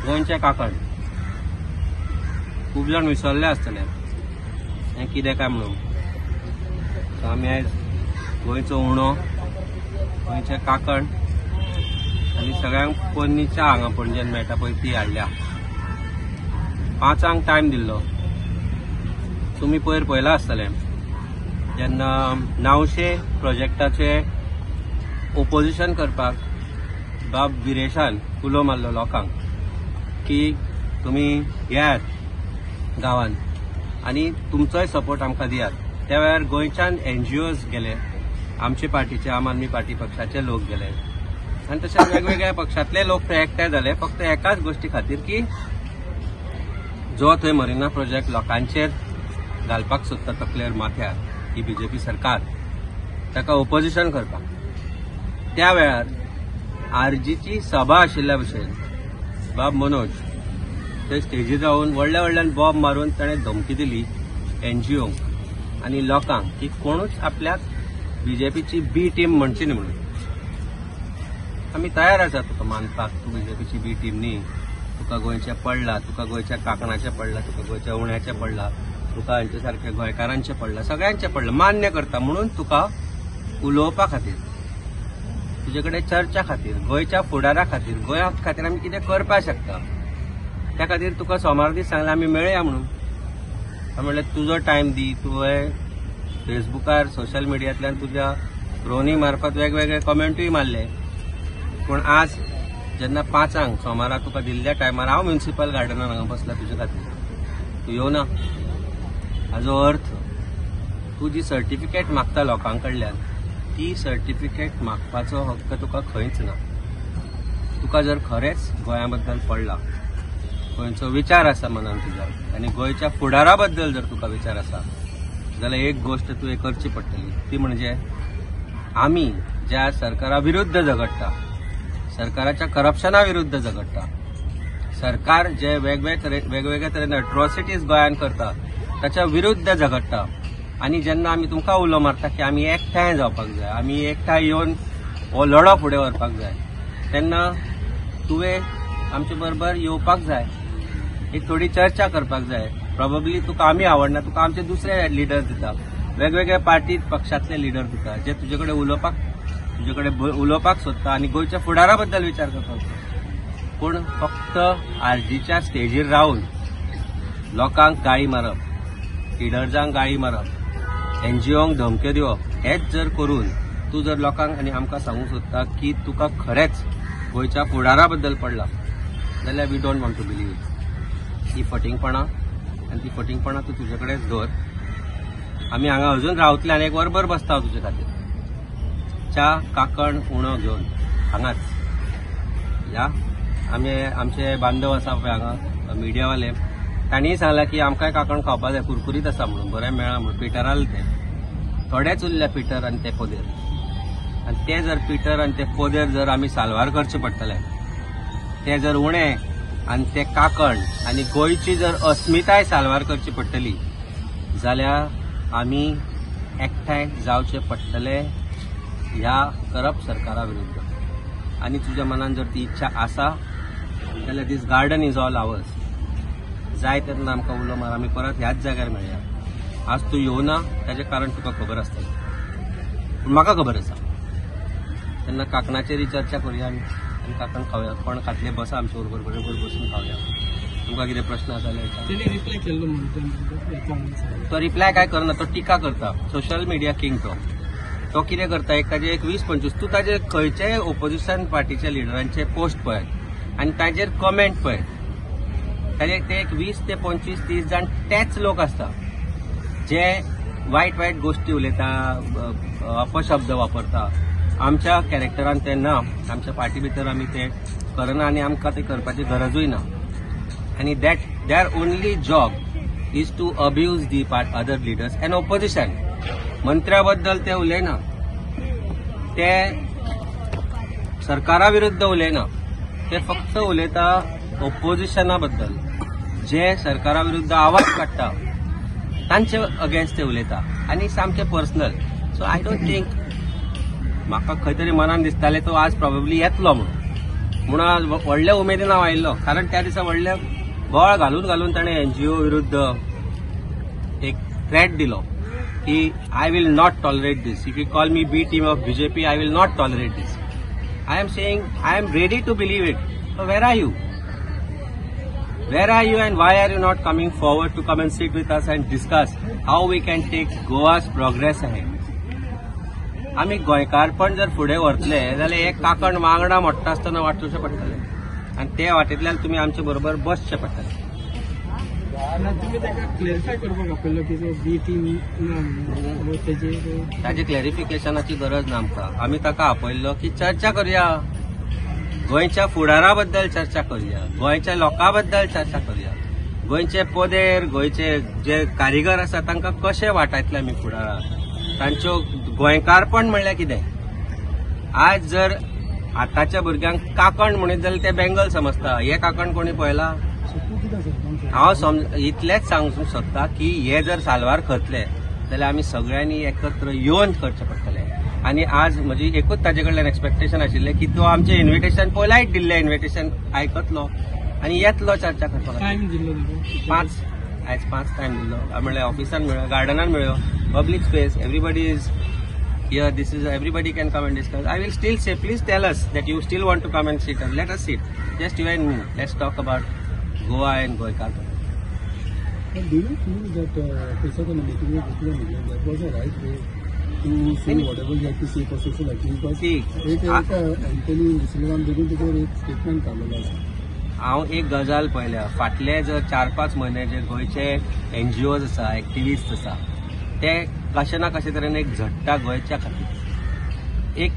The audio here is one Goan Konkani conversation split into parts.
गोंयचें काकण. खूब जाण विसरले आसतले हें कितें काय म्हणून. सो आमी आयज गोंयचो उणो, गोंयचें काकण आनी सगळ्यांक पोन्नी च्या हांगा पणजेन मेळटा पळय ती हाडल्या. 5 टायम दिल्लो. तुमी पयर पळयलां आसतलें जेन्ना नावशे प्रोजेक्टाचे ओपोजिशन करपाक बाब विरेशान उलो मारलो लोकांक की तुमी येयात गांवान आनी तुमचोय सपोर्ट आमकां दियात. त्या वेळार गोंयच्यान एनजीओज गेले, आमचे पार्टीचे, आम आदमी पार्टी पक्षाचे लोक गेले आनी तशेंच वेगवेगळ्या पक्षांतले लोक थंय एकठांय जाले फक्त एकाच गोश्टी खातीर की जो थंय मरिना प्रोजेक्ट लोकांचेर घालपाक सोदता तकलेर माथ्यार ही बीजेपी सरकार, ताका ओपोजिशन करपाक. त्या वेळार आरजीची सभा आशिल्ल्या भशेन बाब मनोज थंय स्टेजीर रावन व्हडल्या व्हडल्यान बॉम्ब मारून ताणें धमकी दिली एनजीओंक आनी लोकांक की कोणूच आपल्याक बीजेपीची बी टीम म्हणची न्ही म्हणून. आमी तयार आसा तुका मानपाक, तूं बीजेपीची बी टीम न्ही, तुका गोंयचें पडलां, तुका गोंयच्या कांकणाचें पडलां, तुका गोंयच्या उण्याचें पडलां, तुका हांचे सारके गोंयकारांचें पडलां, सगळ्यांचें पडलां, मान्य करता म्हणून तुका उलोवपा खातीर, तुजे कडेन चर्चा खातीर, गोंयच्या फुडारा खातीर, गोंया खातीर आमी कितें करपाक शकता त्या खातीर तुका सोमार दीस सांगलें आमी मेळया म्हणून. हांवें म्हणलें तुजो टायम दी, तुवें फेसबुकार सोशल मिडियांतल्यान तुज्या रोनी मार्फत वेगवेगळे कमेंटूय मारले. पूण आज जेन्ना 5 सोमारा तुका दिल्ल्या टायमार हांव म्युनिसिपल गार्डनान हांगा बसला तुजे खातीर, तूं येवना. हाजो अर्थ तूं जी सर्टिफिकेट मागता लोकां कडल्यान ती सर्टिफिकेट मागपाचो हक्क तुका खंयच ना. तुका जर खरेंच गोंया बद्दल पडला, गोंयचो विचार आसा मनान तुज्या आनी गोंयच्या फुडारा बद्दल जर तुका विचार आसा जाल्यार एक गोश्ट तुवें करची पडटली, ती म्हणजे आमी ज्या सरकारा विरुद्ध झगडटा, सरकाराच्या करप्शना विरुद्ध झगडटा, सरकार जे वेगवेगळे तरेन अट्रॉसिटीज गोंयांत करता ताच्या विरुद्ध झगडटा आनी जेन्ना आमी तुमकां उलो मारता की आमी एकठांय जावपाक जाय, आमी एकठांय येवन हो लढो फुडें व्हरपाक जाय, तेन्ना तुवें आमचे बरोबर येवपाक जाय, एक थोडी चर्चा करपाक जाय. प्रोबेबली तुका आमी आवडना, तुका आमचे दुसरे लिडर दिता, वेगवेगळ्या पार्टी पक्षांतले लिडर दिता जे तुजे कडेन उलोवपाक, तुजे कडेन उलोवपाक सोदता आनी गोंयच्या फुडारा बद्दल विचार करपाक सोदता. पूण फक्त आरजीच्या स्टेजीर रावन लोकांक गाळी मारप, लिडर्सांक गाळी मारप, एनजीओंक धमक्यो दिवप हेच जर करून तूं जर लोकांक आनी आमकां सांगूंक सोदता की तुका खरेंच गोंयच्या फुडारा बद्दल पडला जाल्यार we don't want to believe it. ही फटींगपणां आनी ती फटींगपणां तूं तुजे कडेन दवर. आमी हांगा अजून रावतले आनी एक वरभर बसता हांव तुजे खातीर च्या काकण उणो घेवन हांगाच. ह्या आमी आमचे बांधव आसा पळय हांगा मिडियावाले, तांणीय सांगलां की आमकांय काकण खावपाक जाय, कुरकुरीत आसा म्हणून, बरें मेळ्ळां म्हणून. पिटराल ते थोडेच उरल्या पिटर आनी ते पोदेर, आनी ते जर पिटर आनी ते पोदेर जर आमी साल्वार करचे पडटले, ते जर उणें आनी ते काकण आनी गोंयची जर अस्मिताय साल्वार करची पडटली जाल्यार आमी एकठांय जावचे पडटले ह्या करप सरकारा विरुद्ध. आनी तुज्या मनान जर ती इच्छा आसा जाल्यार this garden is all ours. जाय तेन्ना आमकां उलो मार, आमी परत ह्याच जाग्यार मेळया. आज तूं येवना ताजें कारण तुका खबर आसतलें, पूण म्हाका खबर आसा. तेन्ना काकणाचेरय चर्चा करुया आमी आनी काकण खावया, कोण खातले बसा आमचे बरोबर बरोबर बसून खावया. तुमकां कितें प्रश्न आसा जाल्यार तो रिप्लाय काय करना, तो टिका करता. सोशल मिडिया किंग तो, तो कितें करता, एक ताजे एक 20-25 तूं ताजे खंयच्याय ओपोजिशन पार्टीच्या लिडरांचे पोस्ट पळय आनी ताजेर कमेंट पळय, ताजे ते एक 20 ते 25-30 जाण तेच लोक आसता जे वायट वायट गोश्टी उलयता, अपशब्द वापरता. आमच्या कॅरेक्टरान ते ना, आमच्या पार्टी भितर आमी ते करना आनी आमकां ते करपाची गरजूय ना. आनी that their only job is to abuse the other leaders and opposition. मंत्र्या बद्दल ते उलयना, ते सरकारा विरुद्ध उलयना, ते फक्त उलयता ओपोजिशना बद्दल, जे सरकारा विरुद्ध आवाज काडटा तांचे अगेन्स्ट ते उलयता आनी सामके personal. So I don't think, म्हाका खंय तरी मनान दिसतालें तो आज प्रोबेबली येतलो म्हणून. म्हणून व्हडल्या उमेदीन हांव आयिल्लो, कारण त्या दिसा व्हडले बळ घालून घालून ताणें एनजीओ विरुद्ध एक थ्रेट दिलो की I will not tolerate this. If you call me B team of BJP, I will not tolerate this. I am saying I am ready to believe it. Where are you? Where are you and why are you not coming forward to come and sit with us and discuss how we can take Goa's progress ahead? आमी गोंयकारपण जर फुडें व्हरतले जाल्यार एक काकण वांगडा मोडटा आसतना वाटचें पडटलें आनी ते वाटेंतल्यान तुमी आमचे बरोबर बसचें पडटलें. तुमी ताका क्लॅरिफाय करपाक आपयलो की बी टीम ना, ताजे क्लॅरिफिकेशनाची गरज ना आमकां. आमी ताका आपयल्लो की चर्चा करुया, गोंयच्या फुडारा बद्दल चर्चा करुया, गोंयच्या लोकां बद्दल चर्चा करुया, गोंयचे पोदेर, गोंयचे जे कारिगर आसा तांकां कशे वाटायतले आमी फुडाराक, तांच्यो गोंयकारपण म्हणल्यार कितें. आज जर आतांच्या भुरग्यांक काकण म्हणीत जाल्यार ते बेंगल समजता. हे काकण कोणी पळयला? हांव इतलेंच सांगूंक सोदता की हे जर साल्वार करतले जाल्यार आमी सगळ्यांनी एकत्र येवन करचें पडटलें. आनी आज म्हजी एकूच ताजे कडल्यान एक्सपेक्टेशन आशिल्लें की तो आमचें इन्विटेशन पोलायट दिल्लें इन्विटेशन आयकतलो आनी येतलो चर्चा करपाक. टायम दिल्लो 5, आयज 5 टायम दिल्लो. म्हणल्यार ऑफिसान मेळ्यो, गार्डनान मेळ्यो, public space, everybody is here, this is everybody can come and discuss. I will still say please tell us that you still want to come and sit, let us sit, just you and me, let's talk about Goa and Goenkar. Do you feel that that was the right way to say whatever you have to say for social activism? एक अँथनी डिसिल्वान देखून तेचेर एक स्टेटमेंट काडलेलो आसा. हांव एक गजाल पळयल्या, फाटले जर 4-5 म्हयने जे गोंयचे एनजीओज आसा, एक्टिविस्ट आसा, ते कशे ना कशे तरेन एक झडटा गोंयच्या खातीर. एक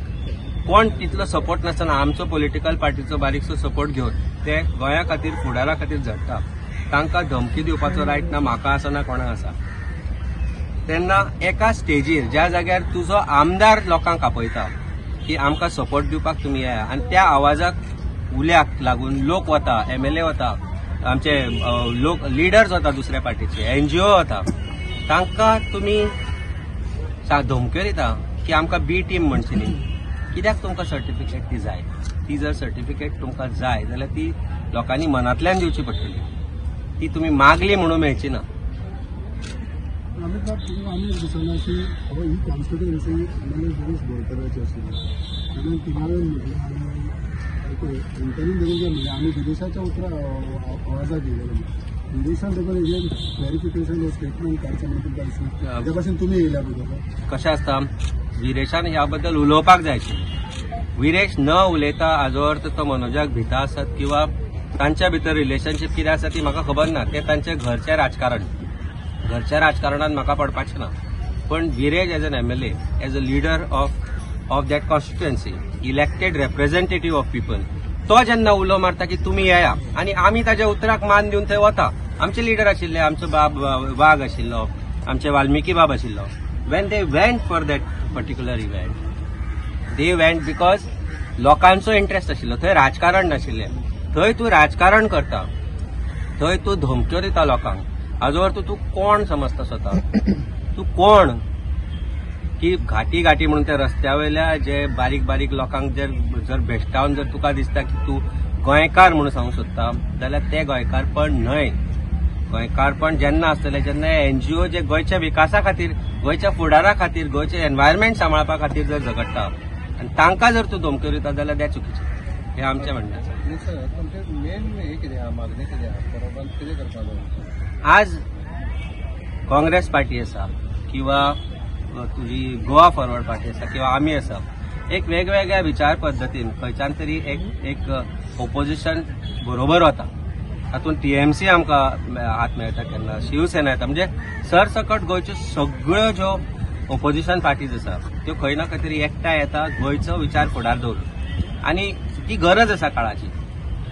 कोण तितलो सपोर्ट नासतना आमचो पॉलिटिकल पार्टीचो बारीकसो सपोर्ट घेवन ते गोंया खातीर, फुडारा खातीर झडटा. तांकां धमकी दिवपाचो रायट ना म्हाका आसा ना कोणाक आसा. तेन्ना एका स्टेजीर ज्या जाग्यार तुजो आमदार लोकांक आपयता की आमकां सपोर्ट दिवपाक तुमी येया, आनी त्या आवाजाक उल्याक लागून लोक वता, एमएलए वता, आमचे लोक लिडर्स वता, दुसऱ्या पार्टीचे एनजीओ वता, तांकां तुमी धमक्यो दिता की आमकां बी टीम म्हणची न्ही. कित्याक तुमकां सर्टिफिकेट ती जाय? ती जर सर्टिफिकेट तुमकां जाय जाल्यार ती लोकांनी मनांतल्यान दिवची पडटली, ती तुमी मागली म्हणून मेळची ना. अमित बाब, आमी दिसना की ही कॉन्स्टिट्युएन्सी एमएलए गिरीश बोरकराची आशिल्ली, कारण तिगावेन म्हटलें आनी एंथनीन देखून कितें म्हणलें, आमी गिरीशाच्या उतरां आवाजाक येयलेले. गिरीशान देखून हेजेर क्लॅरिफिकेशन स्टेटमेंट काडचें म्हणून तुमकां दिसना, त्या भाशेन तुमी येयल्या पळय. कशें आसता, विरेशान ह्या बद्दल उलोवपाक जाय आशिल्लें. विरेश न उलयता हाजो अर्थ तो मनोजाक भिता आसत किंवा तांच्या भितर रिलेशनशीप कितें आसा ती म्हाका खबर ना. ते तांचें घरचें राजकारण, घरच्या राजकारणान म्हाका पडपाचें ना. पण Viresh as an MLA, as a leader of that constituency, elected representative of people, तो जेन्ना उलो मारता की तुमी येया आनी आमी ताज्या उतराक मान दिवन थंय वता. आमचे लिडर आशिल्ले, आमचो बाब वाघ आशिल्लो, आमचे वाल्मिकी बाब आशिल्लो. When they went for that particular event, they went because लोकांचो इंट्रस्ट आशिल्लो, थंय राजकारण नाशिल्लें. थंय तूं राजकारण करता, थंय तूं धमक्यो दिता लोकांक. हाजो अर्थ तूं कोण समजता स्वता? तूं कोण की घाटी घाटी म्हणून त्या रस्त्या वयल्या जे बारीक बारीक लोकांक जर भेश्टावन जर तुका दिसता की तूं गोंयकार म्हणून सांगूंक सोदता जाल्यार ते गोंयकारपण न्हय. गोंयकारपण जेन्ना आसतलें जेन्ना एनजीओ जे गोंयच्या विकासा खातीर, गोंयच्या फुडारा खातीर, गोंयचें एनवायरमेंट सांबाळपा खातीर जर झगडटा आनी तांकां जर तूं धमक्यो दिता जाल्यार तें चुकीचें, हें आमचें म्हणणें आसा. आज काँग्रेस पार्टी आसा किंवा तुजी गोवा फॉरवर्ड पार्टी आसा किंवा आमी आसा, एक वेगवेगळ्या विचार पद्दतीन खंयच्यान तरी एक एक ओपोजिशन बरोबर वता. तातूंत टीएमसी आमकां हात मेळटा, केन्ना शिवसेना येता, म्हणजे सरसकट गोंयच्यो सगळ्यो ज्यो ओपोजिशन पार्टीज आसा त्यो खंय ना खंय तरी एकठांय येता गोंयचो विचार फुडार दवरून, आनी ती गरज आसा काळाची.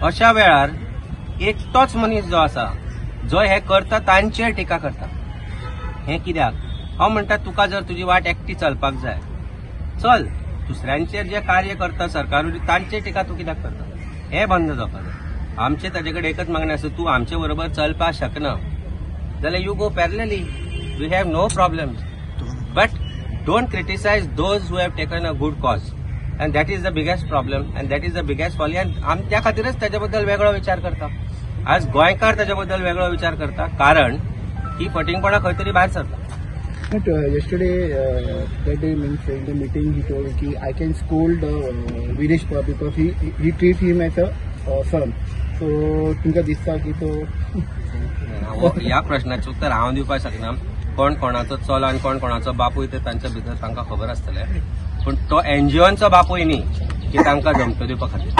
अशा वेळार एकटोच मनीस जो आसा जो हे करता तांचेर टिका करता, हें कित्याक? हांव म्हणटा तुका जर तुजी वाट एकटी चलपाक जाय चल, दुसऱ्यांचेर जे कार्य करता सरकार तांचेर टिका तूं कित्याक करता? हें बंद जावपाक जाय. आमचें ताजे कडेन एकच मागणें आसा, तूं आमचे बरोबर चलपाक शकना जाल्यार you go parallelly, we have no problems, but don't criticise those who have taken a good cause. And that is the biggest problem and that is the biggest folly. आनी आमी त्या खातीरच ताच्या बद्दल वेगळो विचार करता. आज गोंयकार ताच्या बद्दल वेगळो विचार करता, कारण ही फटींगपणां खंय तरी भायर सरता. But yesterday, that day means in the meeting, he told ki I can scold Viresh Parab because he treat him as a son. So तुमकां दिसता की तो ह्या प्रश्नाचें उत्तर हांव दिवपाक शकना. कोण कोणाचो चलो आनी कोण कोणाचो बापूय ते तांच्या भितर तांकां खबर आसतलें, पूण तो एनजीओंचो बापूय न्ही की तांकां धमक्यो दिवपा खातीर.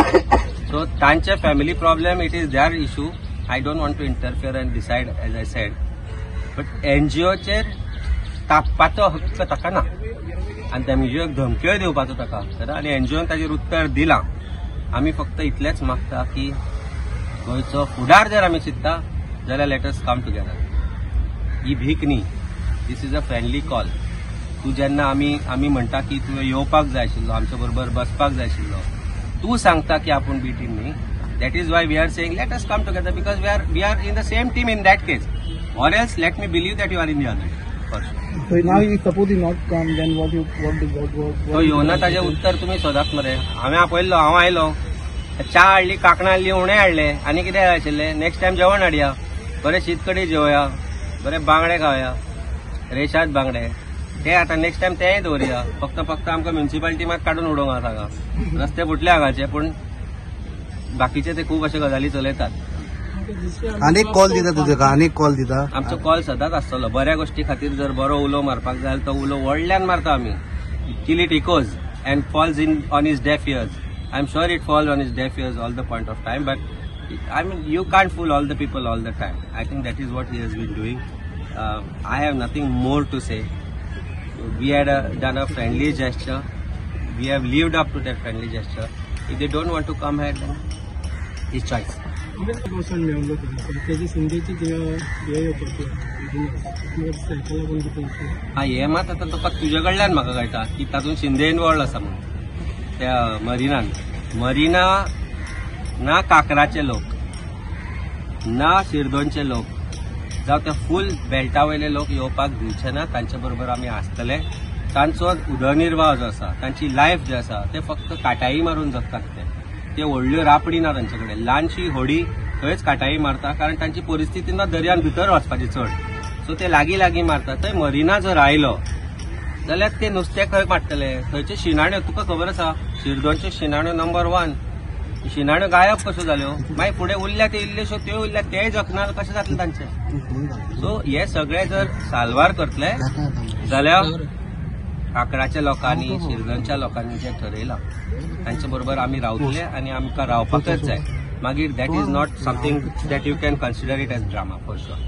सो तांचे family problem, it is their issue. I don't want to interfere and decide, as I said, but एनजीओचेर तापपाचो हक्क ताका ना आनी एनजीओक धमक्योय दिवपाचो ताका हक्क ना. आनी एनजीओन ताजेर उत्तर दिलां. आमी फक्त इतलेंच मागता की गोंयचो फुडार जर आमी चिंत्ता जाल्यार let us come together. ही भीक न्ही, this is a friendly call. तूं जेन्ना आमी म्हणटा की तुवें येवपाक जाय आशिल्लो, आमच्या बरोबर बसपाक जाय आशिल्लो, तूं सांगता की आपूण बी टीम न्ही. That is why we are saying let us come together, because we are in the same team in that case, or else let me believe that you are in the other. So now if suppose he not come, then what you what what what तो येवना ताजें उत्तर तुमी सोदात मरे. हांवें आपयल्लो, हांव आयलो, च्या हाडली, कांकणां हाडली, उणें हाडलें, आनी कितें जाय आशिल्लें. नेक्स्ट टायम जेवण हाडया, बरें शीत कडी जेवया, बरें बांगडे खावया, रेशाद बांगडे ते आतां नेक्स्ट टायम तेंय दवरया. फक्त फक्त आमकां म्युनिसिपालिटी मात काडून उडोवंक आसा हांगा, रस्ते फुटले हांगाचे, पूण बाकीचे ते खूब अशे गजाली चलयतात. आनीक कॉल दिता तुझे, आनीक कॉल दिता. आमचो कॉल सदांच आसतलो. बऱ्या गोष्टी खातीर जर बरो उलो मारपाक जाय तो उलो व्हडल्यान मारता आमी, till it echoes and falls in on his deaf ears. I am sure it falls on his deaf ears all the point of time, but I mean you can't fool all the people all the time. I think that is what he has been doing. I have nothing more to say. We had done a friendly gesture. We have lived up to that friendly gesture. If they don't want to come here, then his choice. मेळलो तेजी सिंधेची हा हे मात आतां तुका तुजे कडल्यान म्हाका कळटा की तातूंत शिंदे इनवॉल्ड आसा म्हणून त्या मरिनान. मरिना ना काकराचे लोक ना शिरदोनचे लोक जावं त्या फूल बेल्टा वयले लोक येवपाक दिवचे ना. तांचे बरोबर आमी आसतले. तांचो उदरनिर्वाह जो आसा, तांची लायफ जी आसा, ते फक्त काटाई मारून जगतात. ते व्हडल्यो रापडी ना तांचे कडेन, ल्हानशी होडी थंयच काटाई मारता, कारण तांची परिस्थिती ना दर्यान भितर वचपाची चड. सो ते लागीं लागीं मारता. थंय मरिना जर आयलो जाल्यार ते नुस्तें खंय मारतले? थंयच्यो शिनाण्यो तुका खबर आसा, शिरदोनच्यो शिनाण्यो नंबर 1. शिनाण्यो गायब कश्यो जाल्यो? मागीर फुडें उरल्या त्यो इल्ल्योश्यो, त्यो उरल्या तेय जखना कशें जातलें तांचें? सो हे सगळे जर साल्वार करतले जाल्यार काकडाच्या लोकांनी, शिरदोनच्या लोकांनी जें ठरयलां तांचे बरोबर आमी रावतले आनी आमकां रावपाकच जाय. मागीर that is not something that you can consider it as drama for sure.